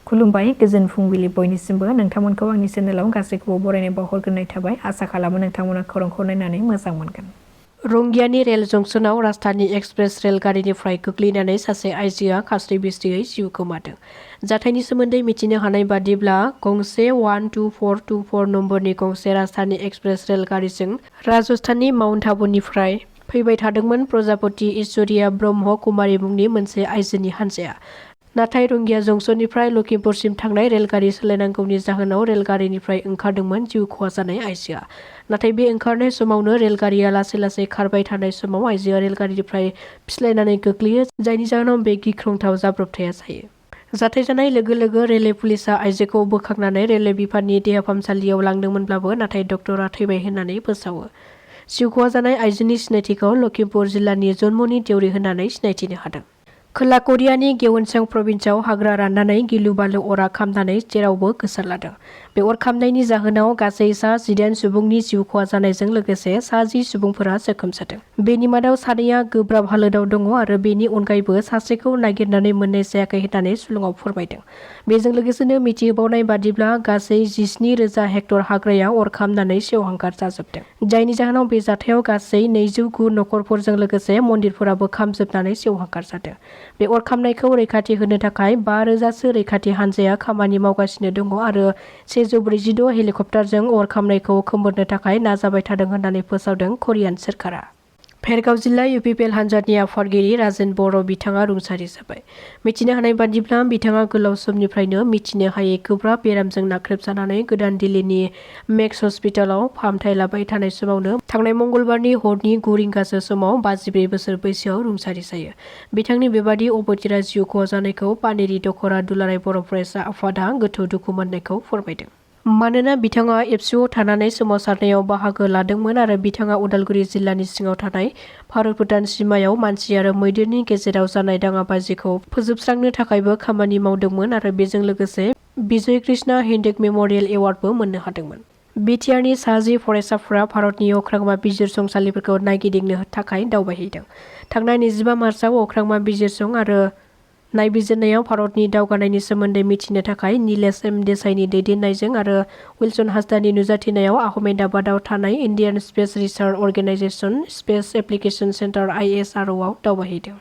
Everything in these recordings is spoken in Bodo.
खुलुमबाय गोजोन फुंबिलि बयनिसिमबो नोंथांमोनखौ आंनि चेनेलाव गासैखौबो बरायनाय बावहरग्रोनाय थाबाय। आसा खालामो नोंथांमोना खौरांखौ नायनानै मोजां मोनगोन। रंगियानि रेल जंक्शनाव राजधानी एक्सप्रेस रेलगारिनिफ्राय गोग्लैनानै सासे आइजोआ खास्रि बिस्रियै जिउ गोमादों। जाथायनि सोमोन्दै मिथिनो हानाय बादिब्ला गंसे 12424 नम्बरनि गंसे राजधानी एक्सप्रेस रेलगारिजों राजस्थाननि माउन्ट आबुनिफ्राय फैबाय थादोंमोन प्रजापति ईश्वरिया ब्रह्म कुमारी मुंनि मोनसे आइजोनि हानजाया। नाथाय रंगिया जंक्शननिफ्राय लखिमपुरसिम थांनाय रेलगारि सोलायनांगौनि जाहोनाव रेलगारिनिफ्राय ओंखारदोंमोन जिउ खहा जानाय आइजोआ। नाथाय बे ओंखारनाय समावनो रेलगारिया लासै लासै खारबाय थानाय समाव आइजोआ रेलगारिनिफ्राय फिस्लायनानै गोग्लैयो, जायनि जाहोनाव बे गिख्रंथाव जाब्रबथाया जायो। जाथाय जानाय लोगो लोगो रेलवे पुलिसआ आइजोखौ बोखांनानै रेलवे बिफाननि देहा फाहामसालियाव लांदोंमोनब्लाबो नाथाय डक्टरा थैबाय होननानै फोसावो। जिउ खहा जानाय आइजोनि सिनायथिखौ लखिमपुर जिल्लानि जन्मनि देउरि होननानै सिनायथिनो हादों। खोला करियानि गेवनसां प्रभिन्सआव हाग्रा राननानै गिलु बालु अरा खामनानै जेरावबो गोसारलादों। बे अर खामनायनि जाहोनाव गासै सा 18 सुबुंनि जिउ खहा जानायजों लोगोसे सा 10 सुबुंफोरा जोखोम जादों। बेनि मादाव सानैया गोब्राब हालोदाव दङ आरो बेनि अनगायैबो सासेखौ नागिरनानै मोननाय जायाखै होननानै सुलुङाव फोरमायदों। बेजों लोगोसेनो मिथिहोबावनाय बादिब्ला गासै 17,000 हेक्टर हाग्राया अर खामनानै सेवहांगार जाजोबदों। जायनि जाहोनाव बे जाथायाव गासै 209 नखरफोरजों लोगोसे मन्दिरफोराबो खामजोबनानै सेवहांगार जादों। बे अर खामनायखौ रैखाथि होनो थाखाय 5,000सो रैखाथि हानजाया खामानि मावगासिनो दङ आरो 146 हेलिकप्टारजों अर खामनायखौ खोमोरनो थाखाय नाजाबाय थादों होननानै फोसावदों करियान सोरखारा। भेरगाव जिल्ला इउपिपिएल हानजानि आफादगिरि राजेन बर' बिथाङा रुंसारि जाबाय। मिथिनो हानाय बादिब्ला बिथाङा गोलाव समनिफ्रायनो मिथिनो हायै गोब्राब बेरामजों नाख्रेबजानानै गोदान दिल्लीनि मेक्स हस्पिटालाव फाहामथाय लाबाय थानाय समावनो थांनाय मंगलबारनि हरनि 9 रिंगासो समाव 54 बोसोर बैसोआव रुंसारि जायो। बिथांनि बेबादि अबथिरा जिउ खहा जानायखौ पानेरि दखरा दुलाराय बर' फरायसा आफादआ गोथौ दुखु मोननायखौ फोरमायदों। मानोना बिथाङा एबसुआव थानानै सोमावसारनायाव बाहागो लादोंमोन आरो बिथाङा उदालगुरि जिल्लानि सिङाव थानाय भारत-भुटान सिमायाव मानसि आरो मैदेरनि गेजेराव जानाय दाङाबाजिखौ फोजोबस्रांनो थाखायबो खामानि मावदोंमोन आरो बेजों लोगोसे विजय कृष्णा हिन्देक मेम'रियेल एवार्डबो मोननो हादोंमोन। बिटिआरनि सा 10 फरायसाफोरा भारतनि अख्रांमा बिजिरसंसालिफोरखौ नायगिदिंनो थाखाय दावबायहैदों। थांनाय 25 मार्चआव अख्रांमा बिजिरसं आरो नायबिजिरनायाव भारतनि दावगानायनि सोमोन्दै मिथिनो थाखाय नीलेश एम देसाईनि दैदेननायजों आरो विल्सन हासदानि नुजाथिनायाव आहमेदाबादाव थानाय Indian space research organisation space application centre ISROआव दावबायहैदों।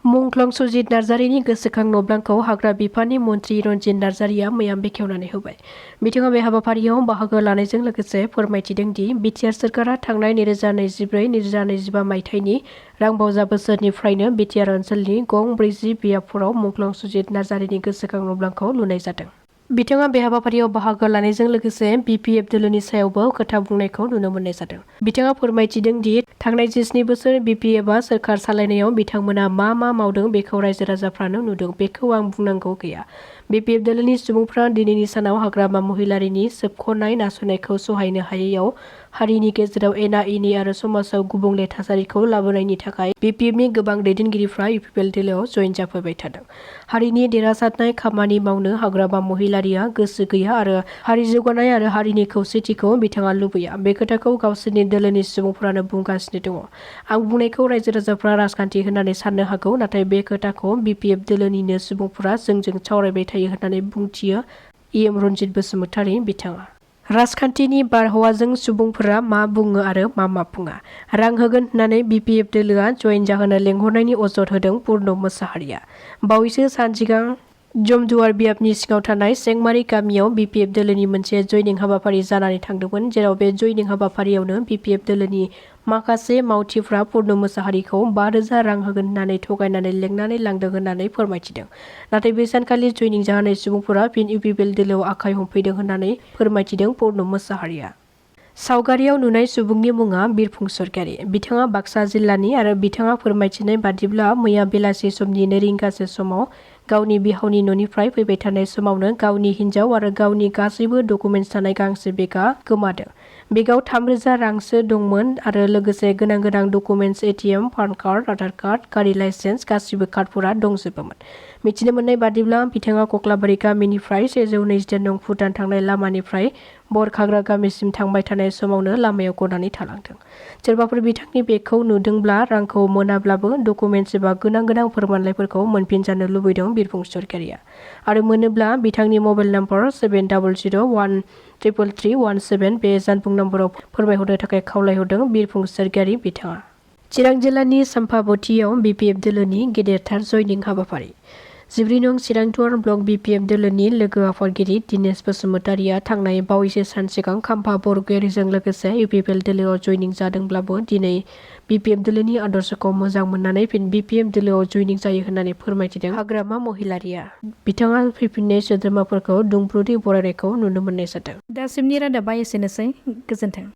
मुंख्लं सुजित नार्जारिनि गोसोखां नब्लांखौ हाग्रा बिफाननि मन्त्रि रन्जित नार्जारिया मैया बेखेवनानै होबाय। बिथाङा बे हाबाफारियाव बाहागो लानायजों लोगोसे फोरमायथिदों दि बिटिआर सोरखारा थांनाय 2024-2025 मायथाइनि रांबावजा बोसोरनिफ्रायनो बिटिआर ओनसोलनि गं 40 बियाबफोराव मुंख्लं सुजित नार्जारिनि गोसोखां नब्लांखौ लुनाय जादों। बिथाङा बे हाबाफारियाव बाहागो लानायजों लोगोसे बिपिएफ दोलोनि सायावबो खोथा बुंनायखौ नुनो मोननाय जादों। बिथाङा फोरमायथिदों दि थांनाय 17 बोसोर बिपिएफआ सोरखार सालायनायाव बिथांमोना मा मावदों बेखौ रायजो राजाफ्रानो नुदों, बेखौ आं बुंनांगौ गैया। बिपिएफ दोलोनि सुबुंफ्रा दिनैनि सानाव हाग्रामा महिलारिनि सोबख'नाय नासयनायखौ सहायनो हायैयाव हारिनि गेजेराव एना-एनि आरो समाजाव गुबुंले थासारिखौ लाबोनायनि थाखाय बिपिएफनि गोबां दैदेनगिरिफ्रा इउपिपिएल दोलोआव जयेन जाफैबाय थादों। हारिनि देरहासारनाय खामानि मावनो हाग्रामा महिलारिया गोसो गैया आरो हारि जौगानाय आरो हारिनि खौसेथिखौ बिथाङा लुबैया। बे खोथाखौ गावसोरनि दोलोनि सुबुंफोरानो बुंगासिनो दङ। आं बुंनायखौ रायजो राजाफ्रा राजखान्थि होननानै साननो हागौ, नाथाय बे खोथाखौ बिपिएफ दोलोनिनो सुबुंफोरा जोंजों सावरायबाय थायो होननानै बुंथियो इएम रन्जित बसुमतारी बिथाङा। राजखान्थिनि बारहावाजों सुबुंफोरा मा बुङो आरो मा बुङा। रां होगोन होननानै बिपिएफ दोलोआ जयेन जाहोनो लेंहरनायनि अजद होदों पुर्न मोसाहारिया। बावैसो सान सिगां जमदुवार बियाबनि सिङाव थानाय सेंमारि गामियाव बिपिएफ दोलोनि मोनसे जयनिं हाबाफारि जानानै थांदोंमोन, जेराव बे जयनिं हाबाफारियावनो बिपिएफ दोलोनि माखासे मावथिफ्रा पुर्न मोसाहारिखौ 5,000 रां होगोन होननानै थगायनानै लेंनानै लांदों होननानै फोरमायथिदों। नाथाय बे सानखालि जयनिं जाहोनाय सुबुंफोरा फिन इउपिपिएल दोलोआव आखाइ हमफैदों होननानै फोरमायथिदों पुर्न मोसाहारिया। सावगारियाव नुनाय सुबुंनि मुङा बिरफुं सरगियारि। बिथाङा बाक्सा जिल्लानि आरो बिथाङा फोरमायथिनाय बादिब्ला मैया बेलासि समनि 2 रिंगासो समाव गावनि बिहावनि न'निफ्राय फैबाय थानाय समावनो गावनि हिन्जाव आरो गावनि गासैबो डकुमेन्टस थानाय गांसे बेगआ गोमादों। बेगआव 3,000 रांसो दंमोन आरो लोगोसे गोनां documents ATM, PAN card, Aadhaar card, गारि लाइसेन्स गासिबो कार्डफोरा दंजोबोमोन। मिथिनो मोननाय बादिब्ला बिथाङा कक्लाबारि गामिनिफ्राय 120 नं भुटान थांनाय लामानिफ्राय बरखाग्रा गामिसिम थांबाय थानाय समावनो लामायाव गनानै थालांदों। सोरबाफोर बिथांनि बेगखौ नुदोंब्ला रांखौ मोनाब्लाबो डकुमेन्टस एबा गोनां फोरमानलाइफोरखौ मोनफिनजानो लुबैदों बिरफुं सरगियारिया। आरो मोनोब्ला बिथांनि मबाइल नम्बर 7001333317 बे जानबुं नम्बराव फोरमायहरनो थाखाय खावलायहरदों बिरफुं सरगियारि बिथाङा। चिरां जिल्लानि साम्पाबथियाव BPF दोलोनि गेदेरथार जयनिं हाबाफारि। 14 नं चिरांटुर ब्लक BPF दोलोनि लोगो आफादगिरि दिनेश बसुमतारिया थांनाय बावैसो सान सिगां खाम्फा बरगयारिजों लोगोसे UPPL दोलोआव जयनिं जादोंब्लाबो दिनै BPF दोलोनि आदर्शखौ मोजां मोननानै फिन BPF दोलोआव जयनिं जायो होननानै फोरमायथिदों हाग्रामा महिलारिया। बिथाङा फैफिननाय सोद्रोमाफोरखौ दुंब्रुदै बरायनायखौ नुनो मोननाय जादों। दासिमनि रादाबा एसेनोसै, गोजोन्थों।